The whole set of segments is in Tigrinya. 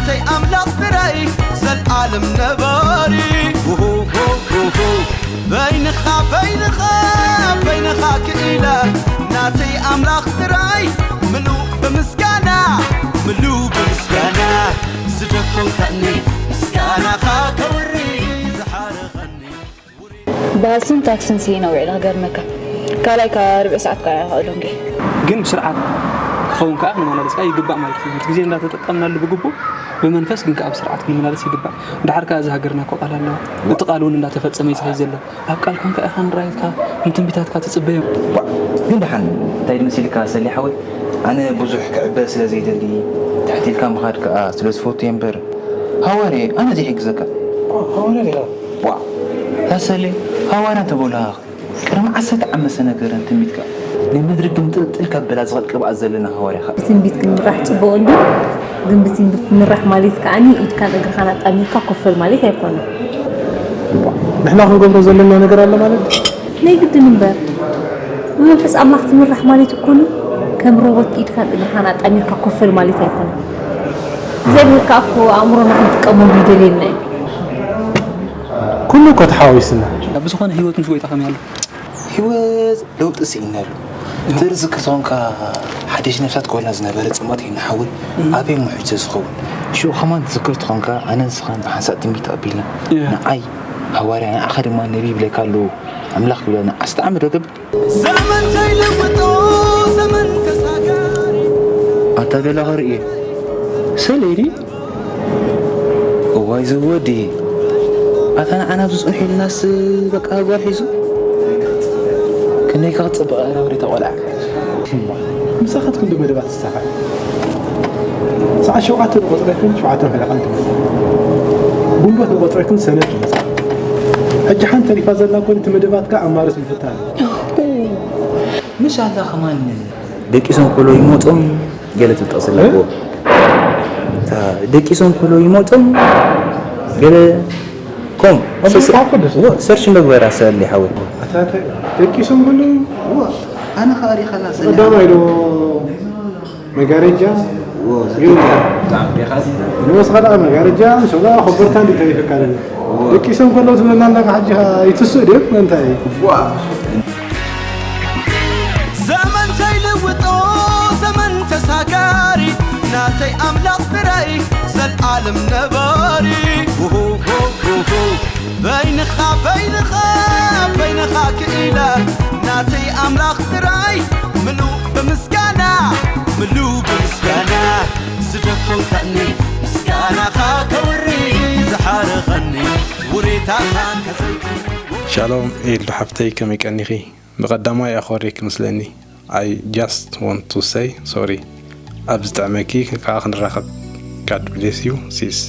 ተይ ኣምላኽ ጥራይ ዘልኣለም ነባሪ። ውሁ፣ ውሁ፣ ውሁ። በይንኻ፣ በይንኻ፣ በይንኻ ክኢለ ናተይ ኣምላኽ ጥራይ ምሉእ ብምስጋና፣ ምሉእ ብምስጋና ዝደኮንካኒ ምስጋናኻ ከውሪ ዝሓረቐኒ። ባስን ታክስን ስኢነ ውዒለ ክገርመካ። ካልኣይ ካብ ርብዒ ሰዓት ከዓ ይኸእሎ እንጌ። ግን ብስርዓት ክኸውን ከዓ ክመላለስ ከዓ ይግባእ ማለት እዩ። እቲ ግዜ እንዳተጠቀምናሉ ብግቡእ ብመንፈስ ግን ከዓ ብስርዓት ክንመላለስ ይግባእ። ድሓር ከዓ እዚ ሃገርና እኮ ቃል ኣለዋ። እቲ ቃል እውን እንዳተፈጸመ እዩ ዝኸይድ ዘሎ። ኣብ ቃል ኮንካ ኢኻ ንራእይካ ንትንቢታትካ ትጽበዮም። ዋ፣ ግን ደሓን እንታይ መሲልካ ሰሊ ሓወይ? ኣነ ብዙሕ ክዕበ ስለ ዘይደሊ፣ ትሕት ኢልካ ምኻድ ከኣ ስለ ዝፈቱ እየ እምበር፣ ሃዋርያ ኣነ ዘይሕግዘካ። ሃዋርያ ዲኻ? ዋ፣ እታ ሰሊ ሃዋርያ እንተበሉኻ፣ ቅድሚ ዓሰርተ ዓመት ዝነበረን ትንቢትካ ንምድሪ ግምጥልጥል ከብላ ዝኽእል ቅብኣት ዘለና ሃዋርያ ኢኻ። ብትንቢት ክንምራሕ ጽቡቕ እንድዩ፣ ግን ብትንቢት ምራሕ ማለት ከኣኒ ኢድካን እግርኻን ኣጣሚርካ ኮፍ በል ማለት ኣይኮነን። ንሕና ክንገብሮ ዘለና ነገር ኣሎ ማለት ድዩ? ናይ ግድን እምበር፣ ብመንፈስ ኣምላኽ ትምራሕ ማለት እኮ ኒ፣ ከም ሮቦት ኢድካን እግርኻን ኣጣሚርካ ኮፍ በል ማለት ኣይኮነን። እግዚኣብሔር ከኣ እኮ ኣእምሮና ክንጥቀመሉ ይደልየና እዩ። ኩሉ እኮ ተሓዋዊስና። ኣብ ዝኾነ ህይወት ምስ ጎይታ ከመይ ኣሎ? ህይወት ለውጢ ስኢንናሉ። እቲ ዝክር ተኾንካ ሓደሽ ነፍሳት ክበልና ዝነበረ ጽምኣት ይንሓውል። ኣበይ ምሕጆ ዝኸውን? ሽዑ ከማን ትዝክር ተኾንካ ኣነ ንስኻን ብሓንሳእ ትንቢት ተቐቢልና። ንዓይ ሃዋርያ ንዓኻ ድማ ነቢ ይብለካ ኣለዉ። ኣምላኽ ክብለና ዓሰርተ ዓመት ዶ ገብር? ዘመን ተይልውጦ ዘመን ተሳጋሪ። ኣታ ገለ ኸርኢ ሰለይዲ እዋይ ዝወዲ ኣታ ንዓና ኣብዚ ጽንሑ ኢልናስ በቃ ጓል ሒዙ ክንደይ ከ ክጽብቕ ኣረ ወዲ ተቖልዓ። ምሳኻትኩም ብመደባት ትሳኻ ሰዓት ሸውዓተ ንቆጽረክን ሸውዓተ ፈለቓን ትመጽእ። ጉንበት ንቆጽረክን ሰነ ትመጽእ። ሕጂ ሓንቲ ተሪፋ ዘላ እኮ እቲ መደባትካ ኣብ ማርስ ምፍታን። ምሽ ኣላ ከማን ደቂሶም ከሎ ይሞጦም ገለ ትጠቕስ ኣለዎ። እታ ደቂሶም ከሎ ይሞጦም ገለ ኮም መጽሓፍ ቅዱስ። ወ-፣ ሰርች መግበራ ሰሊ ሓወይ። ኣታ ተ-፣ ደቂሶም ከሎ ወ-፣ ኣነ ኸኣ ሪኸላ ሰሊ ቀዳማይ ዶ መጋረጃ ወ-፣ ግን ብጣዕሚ ዲኻ ንወስኻ ደኣ መጋረጃ፣ ንሶ ደኣ ኮበርታ እንዲ ተሪፈካ። ወ-፣ ደቂሶም ከለዉ ትብለና ኣለኻ፣ ሕጂ ኸኣ ይትስእ ድዩ? እንታይ? ዋ። ዘመን ተይልውጦ ዘመን ተሳጋሪ፣ ናተይ ኣምላኽ ጥራይ ዘልኣለም ነባሪ። ውሁ፣ ውሁ፣ ውሁ። በይንኻ፣ በይንኻ፣ በይንኻ ክኢለ፣ ናተይ ኣምላኽ ጥራይ ምሉእ ብምስጋና፣ ምሉእ ብምስጋና። ዝደኮንካኒ ምስጋናኻ ከውሪ ዝሓረቐኒ ውሬታኻ ከዘንቱ። ሻሎም ኤልዱ ሓፍተይ፣ ከመይ ቀኒኺ? ብቐዳማይ ኣኾሪክ ምስለኒ። I just want to say sorry። ኣብ ዝጥዕመኪ ከዓ ክንራኸብ። God bless you sis።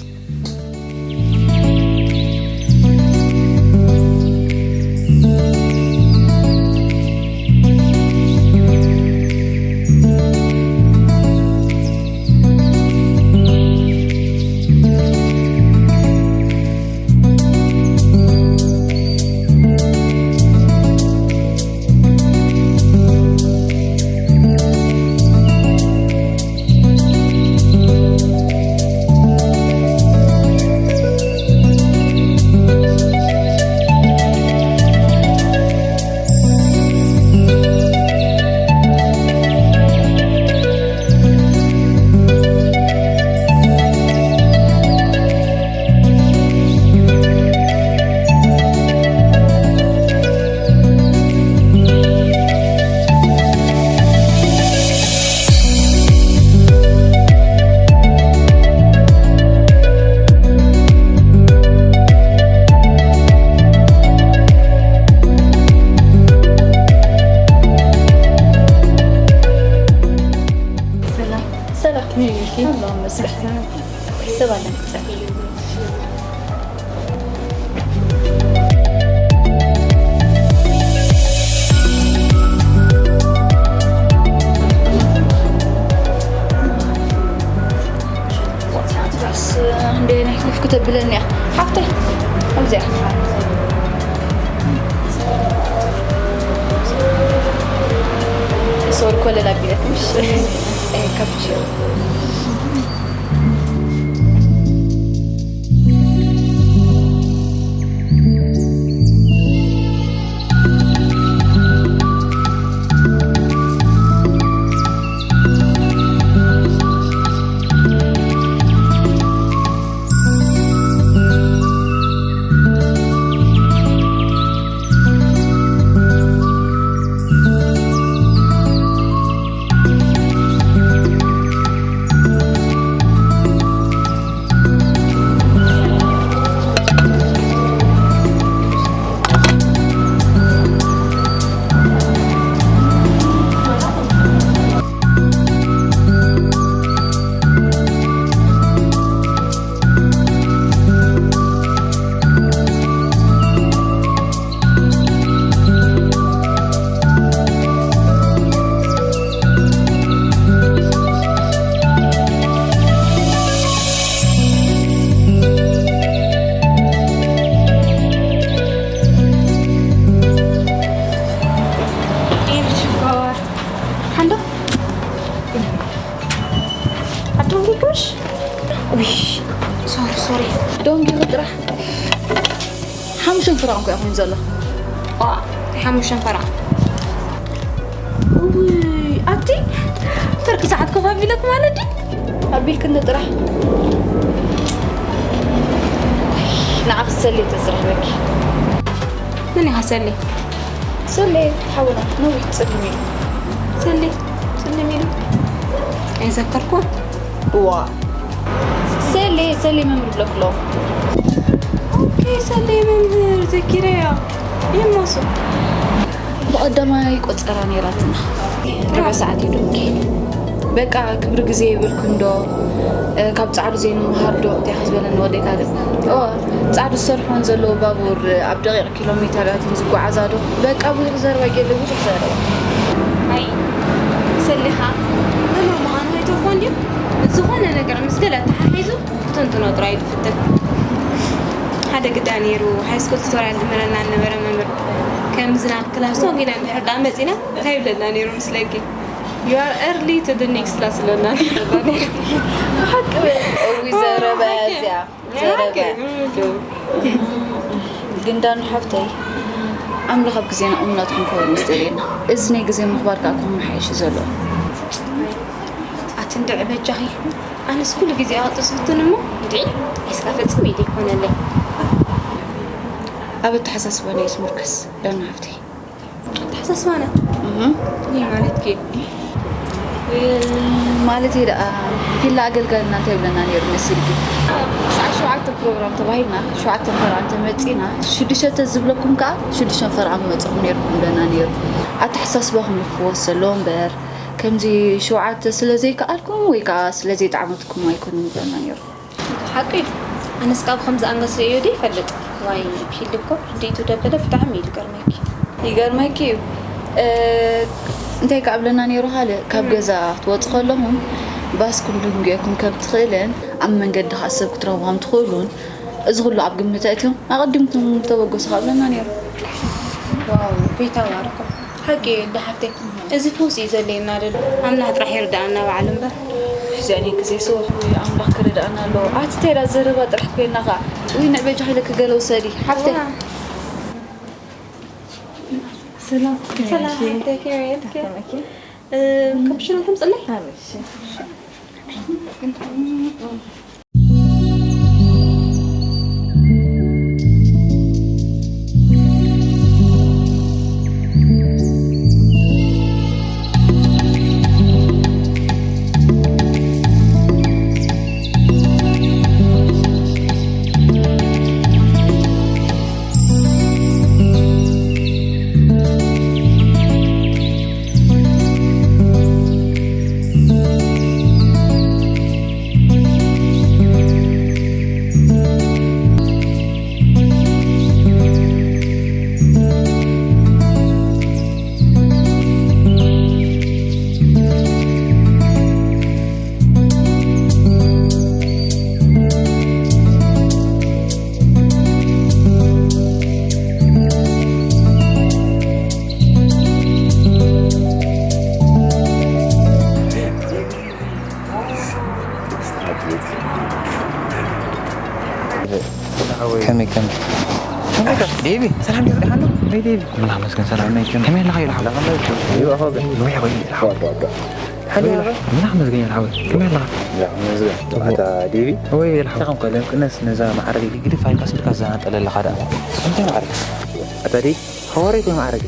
ሰላም። ሰላም። ከመይ ኢልኪ? ሰላም መስገን። ሰብ ኣለን። እንዴ ናይ ኮፍ ክተብለኒ እያ ሓፍተይ። ኣብዚኣ ሶሪ ኮለል ኣቢለት ምሽ። ካፕቺኖ። ደንጊኹ ጥራሕ ሓሙሽተ ፈረቓ እኮ ኮይኑ ዘሎ። ዋ፣ ሓሙሽተ ፈረቓ። እውይ፣ ኣቲ ፍርቂ ሰዓት ኮፍ ኣቢለክ ማለት ድዩ? ኣቢልክኒ ጥራሕ። ንዓኺ ሰሌ ተዝረኽበኪ። መን ኢኻ ሰሌ? ሰሌ ሓውና ነዊሕ ጽልም ኢሉ። ሰሌ ጽልም ኢሉ? ኣይዘከርኩን። እዋ። ሰሌ፣ ሰሌ መምህር ብለክሎ። ኦኬ፣ ሰሌ መምህር ዘኪረያ። ይሞሱ። ብቐዳማይ ቆጸራ ነይራትና። ርብዕ ሰዓት እዩ ደንጊ። በቃ ክብሪ ግዜ ይብልኩም ዶ? እ፣ ካብ ጻዕዱ ዘይንመሃር ዶ? እንታይ ዝበለኒ ወደይ ካልእ። እዋ፣ ጻዕዱ ዝሰርሖን ዘለዉ ባቡር ኣብ ደቂቕ ኪሎ ሜተራት ዝጓዓዛ ዶ? በቃ ብዙሕ ዘረባ ጌለ ብዙሕ ዘረባ። ኣይ፣ ሰሊኻ መምህር ምዃኑ ኣይተውፎን ድዩ? ዝኾነ ነገር ምስ ገለ ኣተሓሒዙ ክትንትኖ ጥራይ እዩ ዝፍትን። ሓደ ግዳ ነይሩ፣ ሃይስኩል ቱቶርያል ዝምህረና ዝነበረ መምህር። ከምዚ ናብ ክላስ ተወጊና እንድሕር ደኣ መጺና እንታይ ይብለና ነይሩ ምስለኪ? You are early to the next class ይብለና ነይሩ። ብሓቂ በል። እዊ ዘረባ እያ እዚኣ። ዘረባ። ግን ዳኑ ሓፍተይ፣ ኣምላኽ ኣብ ግዜና እሙናት ክንከውን ይስደደና። እዚ ናይ ግዜ ምኽባር ከኣ ክመሓየሽ እዩ ዘለዎ። ኣቲ እንድዒ በጃኺ፣ ኣነስ ኩሉ ግዜ ኣቕጥስብትን እሞ እንድዒ፣ እስካ ፈጺሙ ኢደ ይኮነለይ። ኣብ ኣተሓሳስባና እዩ ዝምርኮስ ዳኑ ሓፍተይ። ኣተሓሳስባና? እህ። ይህ ማለት ከ? ማለተይ ደኣ ፊላ ኣገልጋልና እንታይ ይብለና ነይሩ መሲልኪ? ሰዓት ሸውዓተ ፕሮግራም ተባሂልና፣ ሸውዓተ ፈረቓ እንተመጺና፣ ሽዱሽተ ዝብለኩም ከኣ ሽዱሽተ ፈረቓ ምመጻኹም ነይርኩም ይብለና ነይሩ። ኣተሓሳስባኹም እዩ ክፍወስ ዘለዎ እምበር፣ ከምዚ ሸውዓተ ስለ ዘይከኣልኩም ወይ ከኣ ስለ ዘይጠዓመትኩም ኣይኮነን ይብለና ነይሩ። ሓቂ እዩ። ኣነስ ካብ ከምዚ ኣንገስ ርእዮ ዶ ይፈልጥ? ዋይ፣ ፊል እኮ ርድኢቱ ደበለ ብጣዕሚ እዩ ዝገርመኪ። ይገርመኪ እዩ። እ፣ እንታይ ከኣ ብለና ነይሩ ካልእ፣ ካብ ገዛ ክትወጹ ከለኹም ባስኩም ድንጉየኩም ከም ትኽእልን ኣብ መንገዲ ከኣ ሰብ ክትረኽቡ ከም ትኽእሉን፣ እዚ ኩሉ ኣብ ግምት ኣእትዮም ኣቐዲምኩም ተበገሱ ከኣ ብለና ነይሩ። ዋው፣ ቤት ኣዋርኩም። ሓቂ እዩ፣ እንዳ ሓፍተይ። እዚ ፈውሲ እዩ ዘድልየና ደሎ። ኣምላኽ ጥራሕ ይርድኣና በዓል እምበር። እዚኣን ግዜ ሰዎች ወይ ኣምላኽ ክረድኣና ኣለዎ። ኣቲ እንታይ ደኣ ዘረባ ጥራሕ ኮይና ኸዓ። ውይ፣ ንዕ በጃ ኢለኪ ገለ ውሰዲ። ሓፍተይ። ዋ። ሰላም። ሰላም፣ ሓፍተይ፣ ከመይ ኢልኪ? ከመይ ኢልኪ? እ፣ ካፕሽኖ ተምፅለይ? ኣነ፣ እሺ። ከመይ፣ ከመይ? ከመይ ኢኻ? ዴቪ፣ ሰላም ዲኻ? ደሓን ዶ? ከመይ ዴቪ? ኣምላኽ ይመስገን ሰላም ነኝ። ከመይ ኣለኻ ኢሉ ሓው? ደሓን ዶ? ይዋ፣ ሆገ። ወይ፣ ወይ፣ ሓው። ዋ፣ ዋ፣ ዋ። ሓው፣ ወይ፣ ሓው። ኣምላኽ ይመስገን ኢሉ ሓው። ከመይ ኣለኻ? ኣምላኽ ይመስገን። ኣታ ዴቪ? ወይ፣ ኢሉ ሓው። ሰላም ከለም፣ ቅነስ ነዛ ማዕረግ ግድፍ ኣልካ ስልካ ዘናጠለ ኣለኻ ደኣ። እንታይ ማዕረግ? ኣታ ዴቪ? ሃዋርያ ወይ ማዕረግ?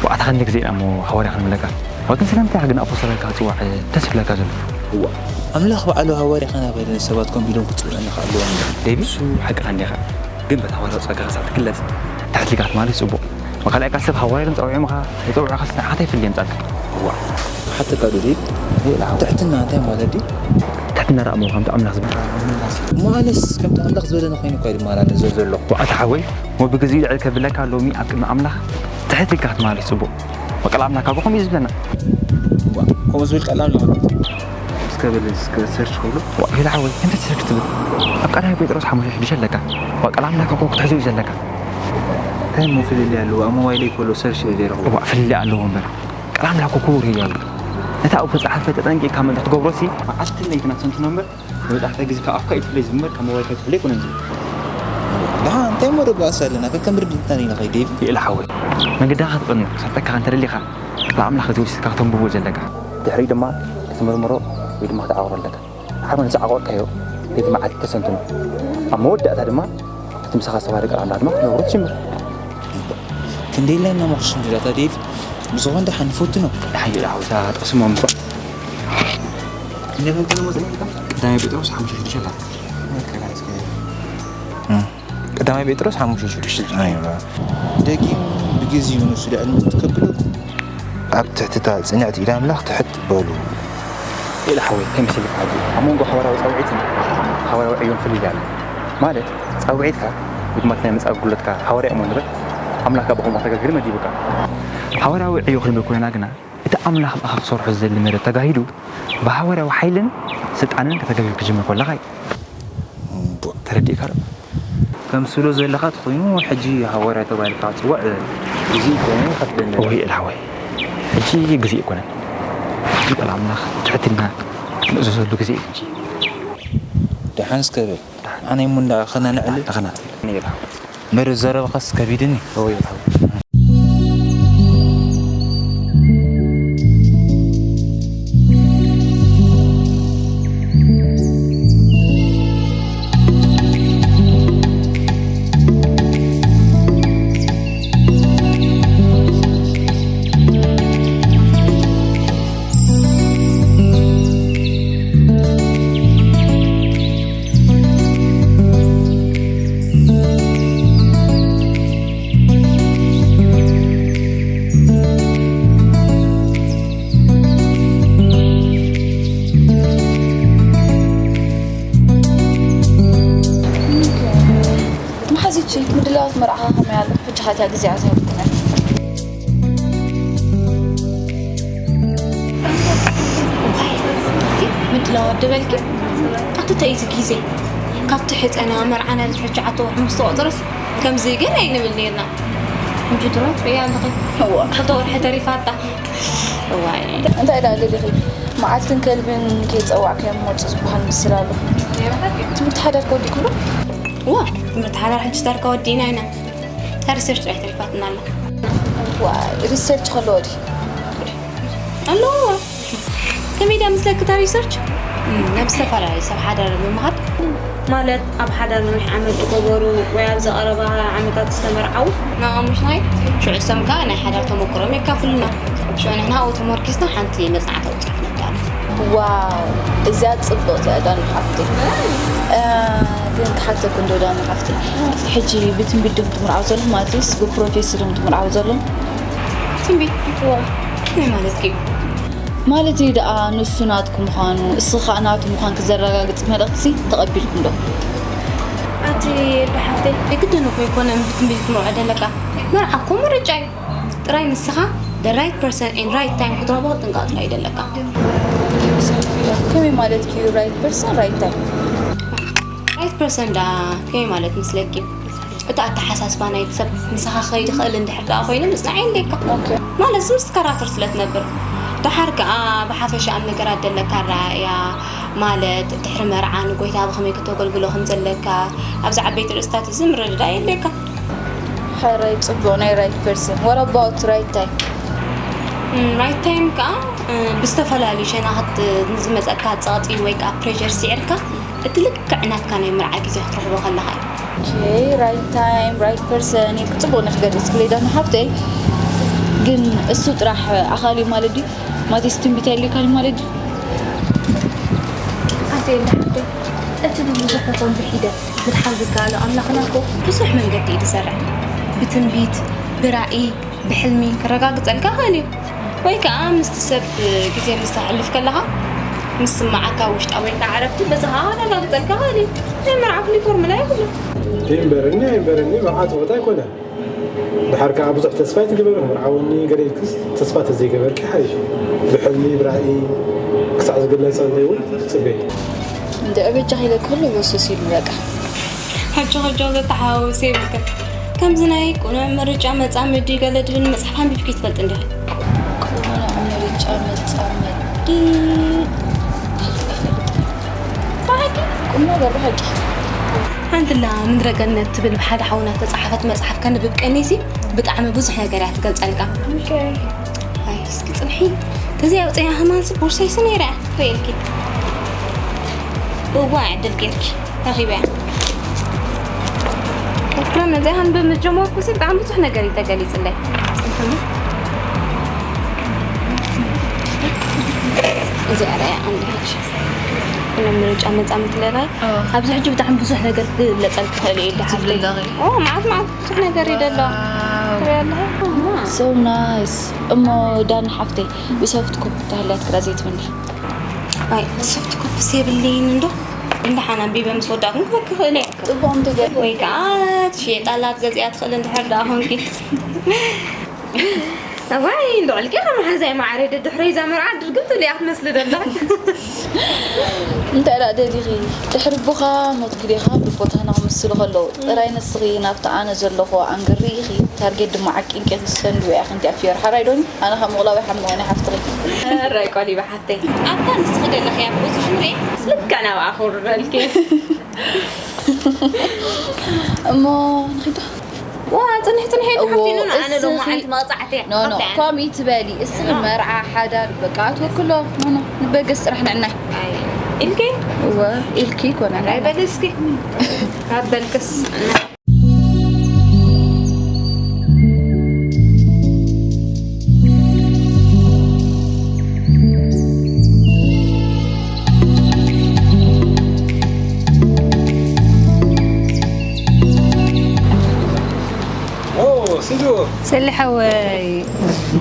ዋእ፣ ኣታ ክንዲ ግዜ ኢና እሞ ሃዋርያ ክንብለካ። ዋእ፣ ግን ስለምንታይ ግን ኣፖስተል ኢልካ ክጽዋዕ ደስ ይብለካ ዘሎ? እዋ፣ ኣምላኽ ባዕሉ ሃዋርያ ኢኻ እናበለ ንሰባት ከምኡ ኢሎም ክጽውዑኒ ከ ኣለዎም ዶ? ዴቪ፣ ንሱ ሓቅኻ እንዲኻ። ግን በቲ ሃዋርያዊ ጸጋ ክሳዕ ትግለጽ፣ ትሕት ኢልካ ክትመሃር እዩ ጽቡቕ። ወካልኣይካ ሰብ ሃዋርያ ኢሎም ጸዊዖምኻ፣ ኣይጸውዑኻስ ንዓኻ እንታይ ፍልልይ የምጻልካ? እዋ። ክሓተካ ዶ ዴቪ? ትሕትና እንታይ ማለት ድዩ? ትሕትና ደኣ እሞ ከምቲ ኣምላኽ ዝበ- እሞ ኣነስ ከምቲ ኣምላኽ ዝበለኒ ኮይነ እኮ እየ ዝመላለስ ዘሎ ዘለኹ። ዋእ፣ ኣታ ሓወይ፣ እሞ ብግዜኡ ልዕል ከብለካ ሎሚ ኣብ ቅድሚ ኣምላኽ ትሕት ኢልካ ክትመላለስ ጽቡቕ። ቃል ኣምላኽ እኮ ከምኡ እዩ ዝብለና። ዋ፣ ከምኡ ዝብል ቃል ኣምላኽ ኣሎ። እስከ በል፣ እስከ ሰርች ክብሎ። ዋ፣ ኢላ ሓወይ፣ እንታይ ሰርች ትብል? ኣብ ቀዳማይ ጴጥሮስ ሓሙሽተ ሽዱሽተ ኣለካ። ዋ፣ ቃል ኣምላኽ እኮ ክትሕዞ እዩ ዘለካ። እንታይ እሞ ፍልልይ ኣለዎ? ኣብ ሞባይለይ ከሎ ሰርች እየ ዘይረኽቦ። ዋ፣ ፍልልይ ኣለዎ እምበር። ቃል ኣምላኽ እኮ ክቡር ህያው እዩ። ነቲ ኣብኡ ዝተጻሕፈ ተጠንቂቕካ ምእንቲ ክትገብሮሲ፣ መዓልትን ለይትን ኣስተንትኖ እምበር፣ መብዛሕትኡ ግዜ ካብ ኣፍካ እዩ ዝፍለይ ዝምበር ካብ ሞባይልካ ዝፍለይ ኣይኮነን ዝብል። ደሓ እንታይ እሞ ደባእሲ ኣለና? ከከም ርድኢትና ኢና ንኸይድ ዴቪ። ይእል ሓወይ፣ መንገድኻ ክትቐኑ ክሰጠካ እንተደሊኻ ብኣምላኽ እዚ ወሲድካ ክተንብቦ ዘለካ። ድሕሪኡ ድማ ክትምርምሮ ወይ ድማ ክትዓቕሮ ኣለካ። ሓደ ንዝዓቐርካዮ ነቲ መዓልቲ ተሰንትኖ። ኣብ መወዳእታ ድማ እቲ ምሳኻ ዝተባህለ ቃል ኣምላኽ ድማ ክትነብሮ ትጅምር። ክንደይ ኢልና ኢና መኽሽን ድላታ ዴቭ? ብዝኾን ደሓን ንፈትኖ። ደሓን እዩ፣ ደሓን፣ እዛ ጥቕሲ እሞ ምጽእ። ክንደይ ፈንቅል እሞ ጸኒሕካ? ቀዳማይ ጴጥሮስ ሓሙሽተ ሽዱሽተ። ቀዳማይ ጴጥሮስ ሓሙሽተ ሽዱሽተ። ደጊም ብግዜኡ ንሱ ልዕሊ ምእንቲ ከብለኩም። ኣብ ትሕቲ እታ ጽንዕቲ ኢድ ኣምላኽ ትሕት በሉ። ኢለ ሓወይ፣ ከመይ መሲልካ ሕጂ? ኣብ መንጎ ሓዋርያዊ ጻውዒትን ሓዋርያዊ ዕዮን ፍልልይ ኣሎ። ማለት፣ ጻውዒትካ ወይ ድማ እቲ ናይ ምጽኣት ኣገልግሎትካ ሓዋርያ እሞ ንበል፣ ኣምላኽ ከኣ ብኸምኡ ከተገልግል መዲቡካ። ሓዋርያዊ ዕዮ ክንብል ከለና ግና፣ እቲ ኣምላኽ ብኣኻ ክሰርሖ ዝደሊ መደብ ተጋሂዱ፣ ብሓዋርያዊ ሓይልን ስልጣንን ከተገልግል ክጅምር ከለኻ እዩ። እምቦ። ተረዲእካ ዶ? ከምስሎ ዘለኻ ተኾይኑ፣ ሕጂ ሃዋርያ ተባሂልካ ክትጽዋዕ ግዜ ይኮነ ይኸፍለና። እወ፣ ይእል ሓወይ። ሕጂ ግዜ ኣይኮነን። ሕጂ ቃል ኣምላኽ ትሕትና ንእዘዘሉ ግዜ እዩ ሕጂ። ደሓን እስከ በል። ኣነ እሞ እንዳ ኸና ንዕልል። ኸና ንዕልል። እምበር ዘረባኻስ ከቢድኒ። እወ፣ ይእል ሓወይ። መሓዚትሺ፣ ምድላዋት መርዓኻ ከመይ ኣሎ? ሕጂ ኸ እታ ግዜኣ ዘይብልኩምን። ምድላዋት ዶ በልኪ? ኣቲ እንታይ እዩ እዚ ግዜ? ካብቲ ሕጸና መርዓና ዝሕጂ ዓተ ወርሒ ምስ ተቖጸረስ ከምዚ ግን ኣይንብል ኔርና። ሕጂ ድሮ ትርእያ ኣለኺ። እዋ። ክልተ ወርሒ ተሪፋታ። እዋይ። እንታይ ደኣ ደሊኺ? መዓልትን ከልብን ከይጸዋዕክዮም መጹ ዝበሃል ምስል ኣሎ። ትምህርቲ ሓዳር ከወዲእኩ ዶ? እዋ፣ ትምህርቲ ሓዳር ሕጂ ዳርጋ ወዲእና ኢና። እታ ሪሰርች ጥራይ ተሪፋትና ኣላ። እዋ፣ ሪሰርች ከለዎ ድዩ? ኣለዎ። ከመይ ድያ ምስለኪ እታ ሪሰርች? እም፣ ናብ ዝተፈላለዩ ሰብ ሓዳር ብምኻድ፣ ማለት ኣብ ሓዳር ነዊሕ ዓመት ዝገበሩ ወይ ኣብዚ ቀረባ ዓመታት ዝተመርዓዉ፣ ንዕኦም ምሽ ናይ ሽዑ እሶም ከኣ ናይ ሓዳር ተመክሮኦም የካፍሉና። ሽዑ ንሕና ኣብኡ ተመርኪስና ሓንቲ መጽናዕታዊ ጽሑፍ ነዳሉ። ዋው፣ እዚኣ ጽብቕቲ እያ ዳኒ ሓፍተይ። እ፣ ግን ክሓተኩ እንዶ ዳኒ ሓፍተይ፣ ሕጂ ብትንቢት ዲኹም ትምርዓው ዘለኹም? ማለትስ ብፕሮፌሲ ዲኹም ትምርዓው ዘለኹም? ትንቢት? ዋው። እንታይ ማለት እዩ? ማለት እዩ ደኣ ንሱ ናትኩ ምዃኑ፣ እስኺ ኸኣ ናቱ ምዃንኪ ዘረጋግጽ መልእኽትሲ ተቐቢልኩም ዶ? ኣቲ ኤልዳ ሓፍተይ፣ የግድን እኮ ኣይኮነን ብትንቢት ክትምርዖ ደለካ። መርዓ እኮ ምርጫ እዩ። ጥራይ ንስኻ the right person in right time ክትረኽቦ ጥንቃቕ ጥራይ እዩ ደለካ። ከመይ ማለት እዩ right person right time? ራይት ፐርሰን ደኣ ከመይ ማለት መስለኪ? እቲ ኣተሓሳስባ ናይቲ ሰብ ምሳኻ ክኸይድ ይኽእል እንድሕር ደኣ ኮይኑ ምጽናዕ የድልየካ። ኦኬ። ማለት ምስ ትከራተር ስለ ትነብር። ደሓር ከኣ ብሓፈሻ ኣብ ነገራት ዘለካ ኣረኣእያ፣ ማለት ድሕሪ መርዓ ንጎይታ ብኸመይ ከተገልግሎ ከም ዘለካ፣ ኣብዚ ዓበይቲ ርእስታት እዚ ምርድዳእ የድልየካ። ሕራይ ጽቡቕ ናይ ራይት ፐርሰን። What about right time? እም፣ ራይት ታይም ከኣ፣ እ፣ ብዝተፈላለዩ ሸነኻት ንዝመጸካ ጸቕጢ ወይ ከኣ ፕሬሸር ስዒርካ፣ እቲ ልክዕ ናትካ ናይ መርዓ ግዜ ክትረኽቦ ከለኻ እዩ። ኦኬ፣ ራይት ታይም፣ ራይት ፐርሰን ኢልኪ ጽቡቕ ኢኺ ገሊጽክለይ ዳኒ ሓፍተይ። ግን እሱ ጥራሕ ኣኻሊ እዩ ማለት ድዩ? ማለትስ ትንቢት የድልየካን እዩ ማለት ድዩ? ኣቲ ኤልዳ ሓፍተይ፣ እቲ ብብዙሕ ይኹን ብሒደት ምድሓን ዝከኣሎ ኣምላኽና እኮ ብዙሕ መንገዲ እዩ ዝሰርዕ። ብትንቢት፣ ብራእይ፣ ብሕልሚ ክረጋግጸልካ ይኽእል እዩ። ወይ ከኣ ምስቲ ሰብ ግዜ ምስ ተሕልፍ ከለኻ ምስ ዝስምዓካ ውሽጣዊ ወይ ከኣ ዕረፍቲ በዚ ከኣ ከረጋግጸልካ ይኽእል እዩ። ናይ መርዓ ፍሉይ ፎርሙላ የብሉን። ይንበረኒ ኣይንበረኒ መርዓ ጸወታ ኣይኮነን። ደሓር ከኣ ብዙሕ ተስፋ ኣይትግበሪ፣ ክምርዓወኒ ገለ ኢልክስ ተስፋ ተዘይገበርኪ ሓይሽ። ብሕልሚ ብራእይ ክሳዕ ዝግለጸለይ እውን ትጽበዪ። እንድዒ በጃኺ ኢለ ኩሉ ህውስውስ ኢሉ በቃ። ሕጂ ሕጂ ዘተሓዋውስ የብልክን። ከምዚ ናይ ቅኑዕ ምርጫ መጻምዲ ገለ ድብል መጽሓፍ ኣንቢብኪ ትፈልጢ እንዲኺ? ቅኑዕ ምርጫ መጻምዲ ኣይፈልጥን። ብሓቂ? ዘሎ ሓቂ። ሓንቲ ላ ምድረ ገነት ትብል ብሓደ ሓውና ተጻሓፈት መጽሓፍ ከንብብ ቀኒሲ ብጣዕሚ ብዙሕ ነገር እያ ትገልጸልካ። ኣይ፣ እስኪ ጽንሒ። ተዚኣ ኣውጺኣ ከማንሲ ቦርሳይሲ ነይራ እያ። ርእየልኪ። እዋ፣ ዕድል ጌርኪ። ረኺበያ። ኤርትራ ነዚኣ ከንብብ ምስ ጀመርኩ ሲ ብጣዕሚ ብዙሕ ነገር እዩ ተገሊጽለይ። ጽንሒ እሞ። እዚኣ ርኣያ፣ ኣንድ ሕጂ። ኩሎም ምርጫ መጻምድቲ ለላይ። ኦ። ኣብዚ ሕጂ ብጣዕሚ ብዙሕ ነገር ክግለጸልኪ ይኽእል እዩ፣ ኢለ ሓፍተይ። ትብሊ ኣለኺ? ኦ፣ መዓት መዓት ብዙሕ ነገር እዩ ዘሎ። ዋው። ትሪኢ ኣለኺ? So nice። እሞ ዳኒ ሓፍተይ፣ ብሶፍት ኮፒ ተሃልያትኪ ዳ ዘይትብኒ? ኣይ፣ ሶፍት ኮፒስ የብለይን እንዶ። እንዳ ሓና ኣንቢበ ምስ ወዳእኩ ክበኪ ይኽእል እየ። ጽቡቕ እንተገ- ወይ ከዓ ትሽየጣላ ክትገዝእያ ትኽእል እንድሕር ደኣ ኾንኪ። እዋይ፣ እንዶ ዕልቂ ከመሓዛይ ማዕረ ደድሕረይ እዛ መርዓ ድርግም ትብልያ ክትመስሊ ደላ። እንታይ ደኣ ደሊኺ? ድሕሪ ኣቦኻ ሞት ግዴኻ ብቦታና ክምስሉ ከለዉ፣ ጥራይ ንስኺ ናብቲ ኣነ ዘለኹ ኣንግሪ ኢኺ፣ ታርጌት ድማ ዓቂንኪ ክትሰንድዎ ኢኺ፣ ከምቲ ኣፊየር ሓራይ ዶኒ? ኣነ ካብ ምቕላው ይሓምቕ ናይ ሓፍትኺ። ሕራይ ቆሊባ ሓፍተይ። ኣብታ ንስኺ ዘለኽያ ፖዚሽን ርኤ፣ ልክዕ ናብኣ ክውርደልኪ። እሞ ንኺድ ዶ? ዋ፣ ጽንሕ ጽንሕ ኢልካ እዎ፣ ሓፍተይ፣ ኖ፣ ኖ፣ ኣነ እስኺ ሎማዓንቲ መቕጻዕቲ እያ። ኖ፣ ኖ፣ ሓፍተይ፣ ኣነ። ከምኡ ትበሊ። እስኺ ኖ። መርዓ ሓዳር በቃ ኣትወክሎ። ኖ፣ ኖ፣ ንበገስ ጥራሕ ንዕናይ። ኣይ፣ ኢልኪ? እወ፣ ኢልኪ ኮነ። ኣይ፣ በሊ እስኪ። ካብ በልክስ። ኦ፣ ስጁ። ሰሊ ሓወይ።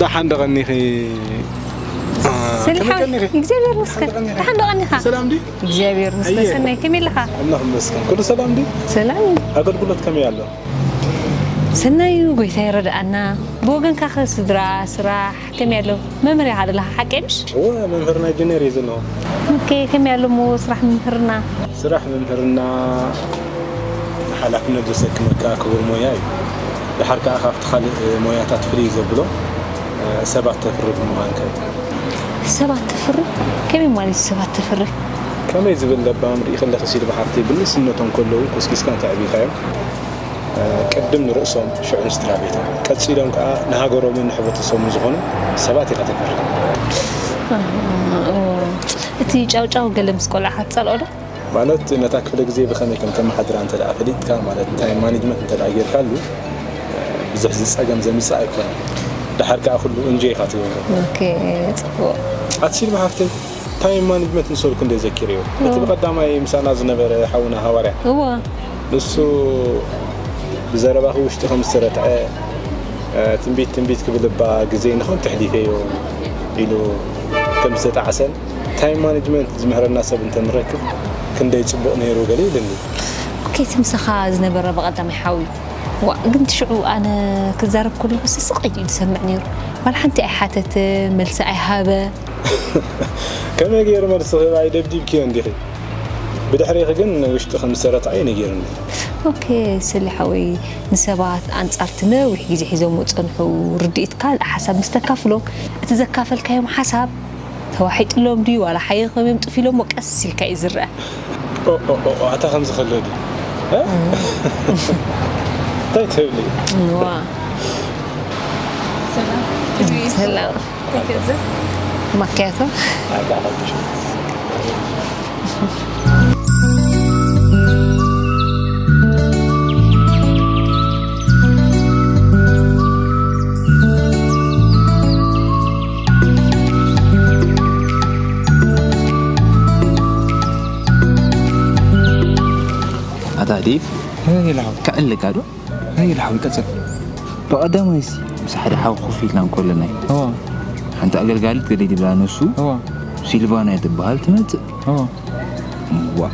ደሓን ዶ ቀኒኺ? አ፣ ሰሊ ከመይ ሓወይ። ቀኒኺ? እግዚኣብሔር ይመስገን። ደሓን ዶ ቀኒኻ? ሰላም ድዩ? እግዚኣብሔር ይመስገን። ኣየ። ሰናይ፣ ከመይ ኣለኻ? ኣምላኽ ይመስገን። ኩሉ ሰላም ድዩ? ሰላም እዩ። ኣገልግሎት ከመይ ኣሎ? ሰናይ እዩ፣ ጎይታ ይረድኣና። ብወገንካ ኸ ስድራ፣ ስራሕ፣ ከመይ ኣሎ? መምህር ኢኻ ዘለኻ፣ ሓቀይ ምሽ? እወ፣ መምህር ናይ ጁኒየር እየ ዘለኹ። ኦኬ፣ ከመይ ኣሎ እሞ ስራሕ ምምህርና? ስራሕ ምምህርና ሓላፍነት ዘሰክመካ ክቡር ሞያ እዩ። ደሓር ከኣ ካብቲ ካልእ ሞያታት ፍልይ ዘብሎ፣ ሰባት ተፍሪ ብምዃንካ እዩ። ሰባት ተፍሪ? ከመይ ማለት እዩ ሰባት ተፍሪ? ከመይ ዝብል ለባም ርኢኺ ኣለኺ ሲልባ ሓፍተይ፣ ብንእስነቶም ከለዉ ኮስኪስካ እንተዕቢኻዮም፣ ቅድም ንርእሶም፣ ሽዑ ንስድራ ቤቶም፣ ቀጺሎም ከኣ ንሃገሮምን ንሕብረተሰቦምን ዝኾኑ ሰባት ኢኻ ተፍሪ። ኣሃ፣ እወ። እቲ ጫውጫው ገለ ምስ ቆልዓ ክትጸልኦ ዶ? ማለት ነታ ክፍለ ግዜ ብኸመይ ከም ተመሓድራ እንተ ደኣ ፈሊጥካ፣ ማለት ታይም ማኔጅመንት እንተ ደኣ ጌርካሉ፣ ብዙሕ ዝጸገም ዘምጽእ ኣይኮነን። ደሓር ከኣ ኩሉ እንጆይ ኢኻ ትገብሮ። ኦኬ፣ ጽቡቕ። ኣቲ ሲልማ ሓፍተይ፣ ታይም ማኔጅመንት ንሰብ ክንደይ ዘኪርዮ። እቲ ኦ። ብቐዳማይ ምሳና ዝነበረ ሓውና ሃዋርያ። እወ። ንሱ ብዘረባኺ ውሽጢ ከም ዝተረትዐ፣ እ፣ ትንቢት፣ ትንቢት ክብል እባ ግዜ ንኸንቱ ኣሕሊፈዮ ኢሉ ከም ዝተጣዕሰን፣ ታይም ማኔጅመንት ዝምህረና ሰብ እንተንረክብ ክንደይ ጽቡቕ ነይሩ ገለ ኢሉኒ። ኦኬ፣ እቲ ምሳኻ ዝነበረ ብቐዳማይ ሓው እዩ። ዋእ፣ ግን እቲ ሽዑ ኣነ ክዛረብ ከለኹ ስቕ ኢሉ እዩ ዝሰምዕ ነይሩ። ዋላ ሓንቲ ኣይሓተተ፣ መልሲ ኣይሃበ። ከመይ ገይሩ መልሲ ክህብ? ኣይደብዲብክዮ እንዲኺ። ብድሕሪኺ ግን ውሽጡ ከም ዝተረትዐ እዩ ነጊሩኒ። ኦኬ፣ ሰሊ ሓወይ፣ ንሰባት ኣንጻር እቲ ነዊሕ ግዜ ሒዞምዎ ዝጸንሑ ርድኢት ካልእ ሓሳብ ምስ ተካፍሎም፣ እቲ ዘካፈልካዮም ሓሳብ ተዋሒጥሎም ድዩ ዋላ ሓይኾም እዮም ጥፊሎሞ ቀስ ኢልካ እዩ ዝረኣ። ኦ፣ ኦ፣ ኦ፣ ኣታ ከምዚ ከሎ ድዩ? እ? እንታይ ትብሊ? እዋ። ሰላም። ሰላም። ማኪያቶ። ኣታ ዴቭ፣ ሄይ ላው። ከዕልጋ ዶ? ሄይ ላው፣ ይቀጽል። ብቐዳማይሲ ምስ ሓደ ሓው ኮፍ ኢልና እንከለና እዩ። እዎ። ሓንቲ ኣገልጋሊት ገለ ይብላ፣ ንሱ እዎ። ሲልቫና እያ ትበሃል፣ ትመጽእ። እዎ። ዋ፣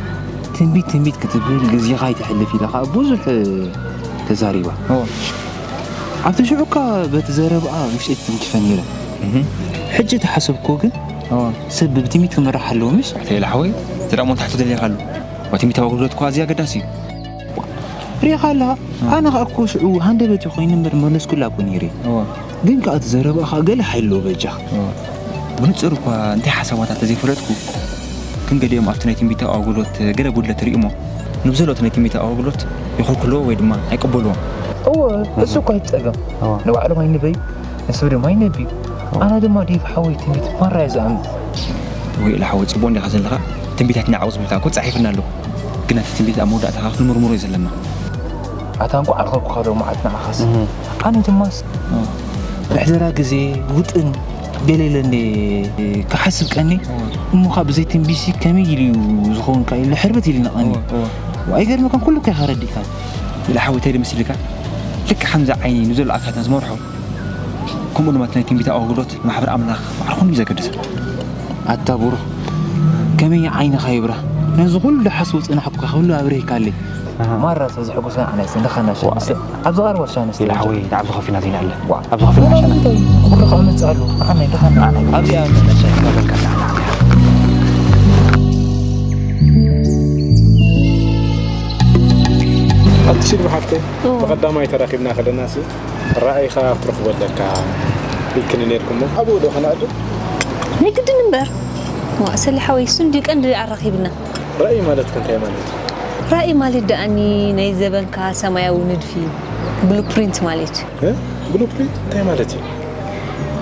ትንቢት ትንቢት ክትብል ግዜኻ ኣይተሕልፍ ኢላ ኸዓ ብዙሕ ተዛሪባ። እዎ። ኣብቲ ሽዑ እኳ በቲ ዘረብኣ ውሽጠይ ተተንኪፈ ነይረ። እህ። ሕጂ ተሓሰብክዎ ግን እዎ። ሰብ ብትንቢት ክመራሕ ኣለዎ፣ ምሽ? ተይላ ሓወይ፣ ዝረእሞ ንታሕቱ ደሊኻ ኣሎ። ትንቢታዊ ኣገልግሎት እኳ ኣዝዩ ኣገዳሲ እዩ። ሪኢኻ ኣለኻ? ኣነ ኸኣ እኮ ሽዑ ሃንደበተይ ኮይኑ እምበር መለስኩላ እኮ ነይረ። እወ። ግን ከኣ እቲ ዘረባ ኸኣ ገለ ሓይሎ በጃኻ። እወ። ብንጹር እኳ እንታይ ሓሳባታ እንተዘይፈለጥኩ፣ ገሊኦም ኣብቲ ናይ ትንቢታዊ ኣገልግሎት ገለ ጉድለት ይርእዩ እሞ፣ ንብዝህልኦ እቲ ናይ ትንቢታዊ ኣገልግሎት ይኽልክልዎ ወይ ድማ ኣይቅበልዎን። እወ፣ እሱ እኮ ኣይጸገም። እወ። ንባዕሎም ኣይንበዩ፣ ንሰብ ድማ ኣይነብዩ። ኣነ ድማ ዴቭ ሓወይ ትንቢት ማራ እየ ዝኣምን። ወይ ኢላ ሓወይ፣ ጽቡቕ እንዲኻ ዘለኻ። ትንቢታት ንዓኡ ዝብልካ እኮ ጻሒፍና ኣለኹ። ግን እቲ ትንቢት ኣብ መወዳእታ ክንምርምሮ እዩ ዘለና። ኣታ እንኳዕ ኣልኸብኩኻ ዶ መዓት ንዓኻስ። ኣነ ድማስ ምሕደራ ግዜ ውጥን ገለ ኢለ እንደ ክሓስብ ቀኒ። እሞ ካብ ብዘይ ትንቢሲ ከመይ ኢሉ እዩ ዝኸውን? ካ ኢለ ሕርበት ኢሉ ነቐኒ። ኣይገርመካን? ኩሉ እኮ ኢኻ ረዲእካ። ኢለ ሓወይ እንታይ ድመሲልካ? ልክዕ ከምዛ ዓይኒ ንዘሎ ኣካልና ዝመርሖ፣ ከምኡ ድማ እቲ ናይ ትንቢት ኣገልግሎት ማሕበር ኣምላኽ ባዕሉ ኩሉ እዩ ዘገድስ። ኣታ ብሩኽ፣ ከመይ ዓይንኻ ይብራ? ነዚ ኩሉ ሓስቡ ጽናሕኩካ ኩሉ ኣብሪህካለይ። ኣሃ። ማራ ሰብ ዘሐጉሰ ኣነ ኣይስን፣ ደኸና ሸንስ። ኣብዚ ቀርባ ሸንስ ኢላ ሓወይ፣ ንዓብ ዝኸፊና ዜና ኣለ። ዋ። ኣብ ዝኸፊና ሸንስ። እንታይ? ኩሉ ከዓ መጽእ ኣሎ። ኣነ ደኸና። ኣነ ኣብዚኣ መጸ። ኣቲ ሲልማ ሓፍተይ፣ እዎ። ብቐዳማይ ተራኺብና ከለና ሲ ራእይኻ ክትረኽቦ ኣለካ ኢልክኒ ነይርኩሞ። ኣብኡ ዶ ከነዕልል? ናይ ግድን እምበር። ዋ፣ ሰሊ ሓወይ፣ እሱ እንድዩ ቀንዲ ኣራኺብና። ራእይ ማለት ከ እንታይ ማለት እዩ? ራእይ ማለት ደኣኒ ናይ ዘበንካ ሰማያዊ ንድፊ፣ ብሉፕሪንት ማለት እዩ። እ? ብሉፕሪንት እንታይ ማለት እዩ?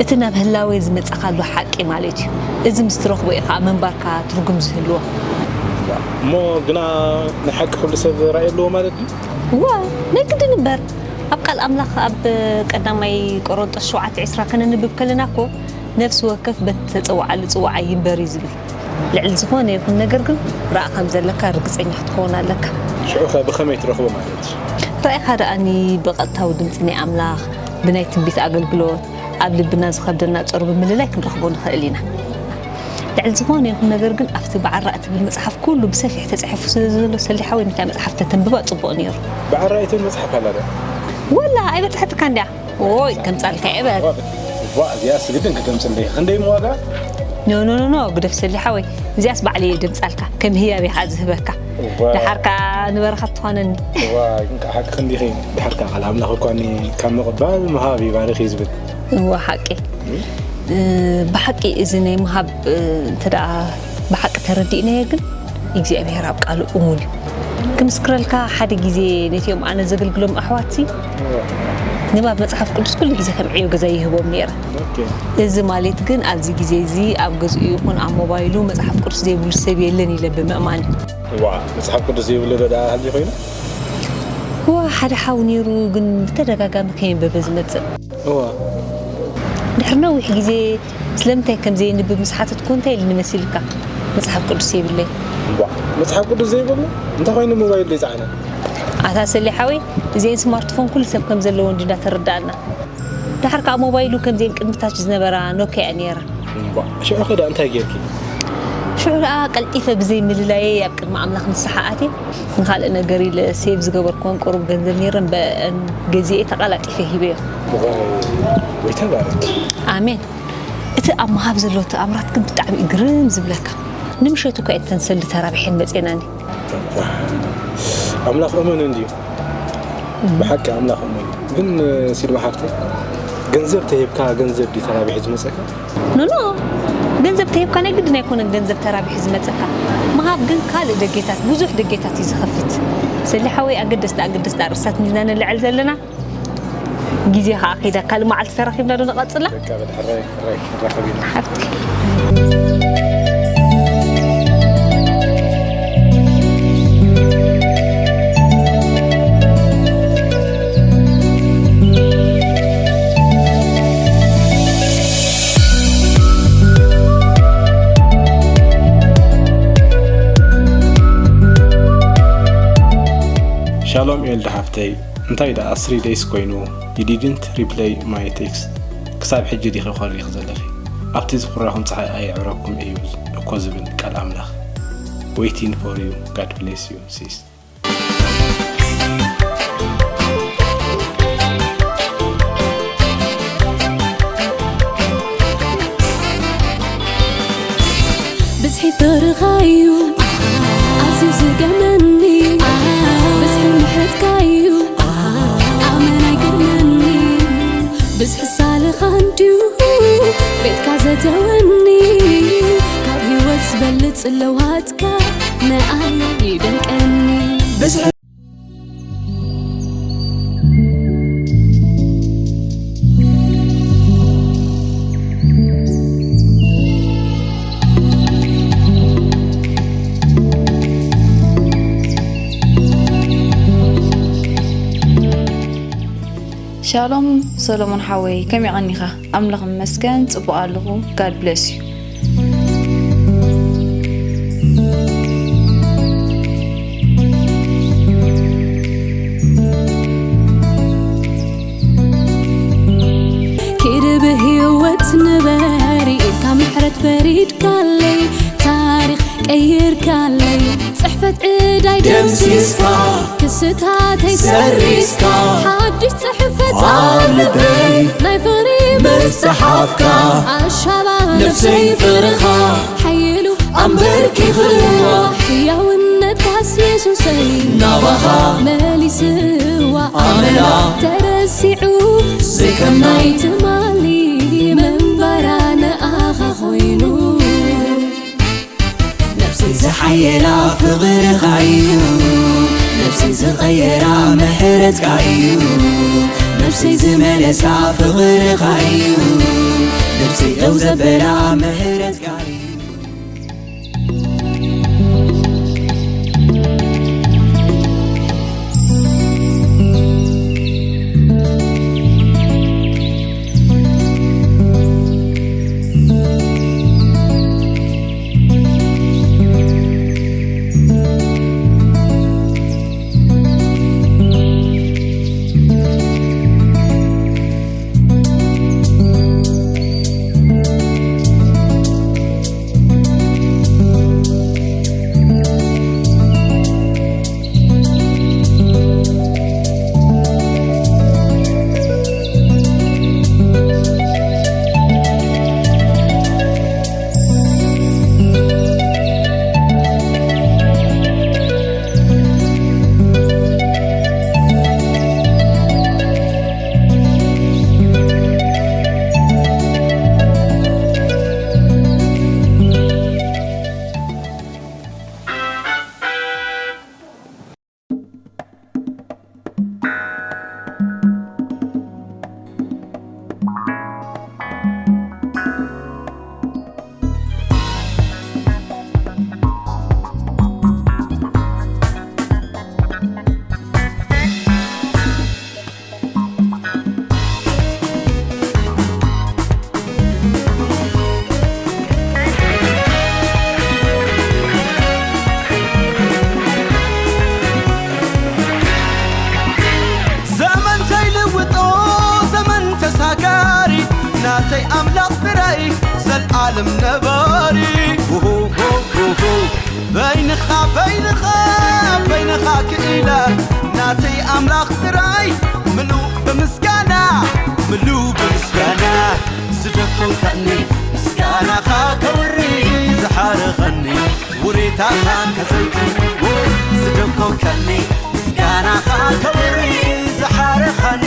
እቲ ናብ ህላዌ ዝመጻኻሉ ሓቂ ማለት እዩ። እዚ ምስ ትረኽቦ እዩ ኸኣ ምንባርካ ትርጉም ዝህልዎ። እሞ ግና ናይ ሓቂ ኩሉ ሰብ ራእይ ኣለዎ ማለት ድዩ? እዋ፣ ናይ ግድን እምበር። ኣብ ቃል ኣምላኽ ኣብ ቀዳማይ ቆሮንጦስ ሸውዓተ ዕስራ ከነንብብ ከለና እኮ፣ "ነፍሲ ወከፍ በቲ ተጸውዓሉ ጽዋዓ ይንበር" እዩ ዝብል። ልዕሊ ዝኾነ ይኹን ነገር ግን ራእ ከም ዘለካ ርግጸኛ ክትኸውን ኣለካ። ሽዑኸ ብኸመይ ትረኽቦ ማለት እዩ? ራእይኻ ደኣኒ ብቐጥታዊ ድምጺ ናይ ኣምላኽ፣ ብናይ ትንቢት ኣገልግሎት፣ ኣብ ልብና ዝኸብደና ጾር ብምልላይ ክንረኽቦ ንኽእል ኢና። ልዕሊ ዝኾነ ይኹን ነገር ግን ኣብቲ በዓል ራእይ ትብል መጽሓፍ ኩሉ ብሰፊሕ ተጻሒፉ ስለ ዘሎ፣ ሰሊ ሓወይ ነታ መጽሓፍ ተተንብባ ጽቡቕ ነይሩ። በዓል ራእይ ትብል መጽሓፍ ኣላ ዶ? ወላ ኣይበጽሐትካን ድያ? ኦይ፣ ከምጻልካ እየ በል። ዋ፣ እዚኣስ ግድን ክተምጽለይ። ክንደይ ዋጋ? ኖ፣ ኖ፣ ኖ፣ ኖ፣ ግደፍ ሰሊ ሓወይ። እዚኣስ ባዕለይ እየ ደምጻልካ። ከም ህያብ እየ ከዓ ዝህበካ። ዋ። ደሓር ከዓ ንበረኸት ትኾነኒ። ዋ፣ ግን ከዓ ሓቂ ክንዲኺ። ደሓር ከዓ ቃል ኣምላኽ እኳ ኒ-፣ ካብ ምቕባል ምሃብ ይባርኽ እዩ ዝብል። እወ፣ ሓቂ። እ፣ ብሓቂ እዚ ናይ ምሃብ፣ እ፣ እንተ ደኣ ብሓቂ ተረዲእናዮ ግን፣ እግዚኣብሄር ኣብ ቃሉ እሙን እዩ። ክምስክረልካ፣ ሓደ ግዜ ነቲኦም ኣነ ዘገልግሎም ኣሕዋትሲ፣ ንባብ መጽሓፍ ቅዱስ ኩሉ ግዜ ከም ዕዮ ገዛ ይህቦም ነይረ። ኦኬ። እዚ ማለት ግን ኣብዚ ግዜ እዚ ኣብ ገዝኡ ይኹን ኣብ ሞባይሉ መጽሓፍ ቅዱስ ዘይብሉ ሰብ የለን ኢለ ብምእማን እዩ። ዋ፣ መጽሓፍ ቅዱስ ዘይብሉ ዶ ደኣ ሃልዩ ኮይኑ? ዋ፣ ሓደ ሓው ነይሩ ግን ብተደጋጋሚ ከየንበበ ዝመጽእ። እዋ። ድሕሪ ነዊሕ ግዜ ስለምንታይ ከም ዘየንብብ ምስ ሓተትኩ እንታይ ኢሉኒ መሲልካ? መጽሓፍ ቅዱስ የብለይ። እዋ፣ መጽሓፍ ቅዱስ ዘይብሉ? እንታይ ኮይኑ ሞባይል ዘይጸዓነ? ኣታ ሰሌ ሓወይ፣ እዚኤን ስማርትፎን ኩሉ ሰብ ከም ዘለዎ እንዲ እንዳተረዳእና። ድሓር ከኣ ሞባይሉ ከምዚኤን ቅድሚ ታች ዝነበራ ኖኪያ እያ ነይራ። እዋ፣ ሽዑ ከ ደኣ እንታይ ጌርኪ? ሽዑ ደኣ ቀልጢፈ ብዘይ ምልላየይ ኣብ ቅድሚ ኣምላኽ ንስሓ ኣትየ። ንኻልእ ነገር ኢለ ሴቭ ዝገበርኩዎን ቁሩብ ገንዘብ ነይረን፣ በአን ገዚኤ ተቓላጢፈ ሂበዮ። ብኾነ ወይ ተባረኪ። ኣሜን። እቲ ኣብ ምሃብ ዘሎ ተኣምራት ግን ብጣዕሚ እዩ ግርም ዝብለካ። ንምሸት እኳ እየን እተን ሰልዲ ተራቢሐን መጼናኒ። ኣምላኽ እሙን እንድዩ። ብሓቂ ኣምላኽ እሙን እዩ። ግን ሲልማ ሓፍተይ፣ ገንዘብ ተሂብካ ገንዘብ ድዩ ተራቢሑ ዝመጸካ? ኖ፣ ኖ። ገንዘብ ተሂብካ ናይ ግድን ኣይኮነን ገንዘብ ተራቢሑ ዝመጸካ። ምሃብ ግን ካልእ ደጌታት፣ ብዙሕ ደጌታት እዩ ዝኸፍት። ሰሊ ሓወይ፣ ኣገደስቲ፣ ኣገደስቲ ኣርእስታት እንዲና ነልዕል ዘለና። ግዜ ኸኣ ከይዳ፣ ካልእ መዓልቲ ተራኺብና ዶ ንቐጽላ? በቃ፣ ብድሕረይ፣ ሕረይ፣ ንራኸብ ኢና። ሓፍቲ። ሻሎም ኤልዳ ሓፍተይ፣ እንታይ ደኣ ስሪ ደይስ ኮይኑ፣ you didn't reply my text። ክሳብ ሕጂ ዲኺ ኮሪኺ ዘለኺ? ኣብቲ ዝኹራኹም ጸሓይ ኣየዕረብኩም እዩ እኮ ዝብል ቃል ኣምላኽ። Waiting for you. God bless you, sis. ብዝሒ ፍቕርኻ'ዩ ኣዝዩ ዝገርመኒ፣ ብዝሒ ምሕረትካ'ዩ ኣመና ይገርመኒ፣ ብዝሒ ሳልኻ እንድዩ ቤትካ ዘእተወኒ፣ ካብ ህይወት ዝበልጽ ለውሃትካ ንኣይ ይደንቀኒ። ብዝሕ- ሻሎም ሰሎሞን ሓወይ፣ ከመይ ቀኒኻ? ኣምላኽ ይመስገን፣ ጽቡቕ ኣለኹ። God bless you። ኪድ ብህይወት ንበር ኢልካ ምሕረት ፈሪድካለይ፣ ታሪኽ ቀይርካለይ፣ ጽሕፈት ዕዳይ ደምሲስካ፣ ክስታተይ ሰሪዝካ፣ ሓድሽ ጽሕፈት ኣብ ልበይ ናይ ፍቕሪ ምስ ጸሓፍካ፣ ኣሻባ ነፍሰይ ፍቕርኻ ሓይሉ ኣንበርኪኽዋ፣ ሕያውነትካስ የሱሰይ ናባኻ መሊስዋ፣ ኣመና ተረሲዑ ዘይከማይ ትማሊ ምንባራ ንኣኻ ኮይኑ። ነፍሰይ ዝሓየላ ፍቕርኻ እዩ፣ ነፍሰይ ዝቐየራ ምሕረትካ እዩ፣ ነፍሰይ ዝመለሳ ፍቕርኻ እዩ፣ ነፍሰይ ደው ዘበላ ምሕረትካ እዩ። ዘመን ዘይልውጦ ዘመን ተሳጋሪ ናተይ ኣምላኽ ጥራይ ዘልኣለም ነባሪ። ውሁ፣ ውሁ፣ ውሁ። በይንኻ፣ በይንኻ፣ በይንኻ ክኢለ ናተይ ኣምላኽ ጥራይ ምሉእ ብምስጋና፣ ምሉእ ብምስጋና። ዝደኮንካኒ ምስጋናኻ ከውሪ ዝሓረኸኒ ውሬታኻ ከዘንቱ ዝደኮንካኒ ምስጋናኻ ከውሪ ዝሓረኸኒ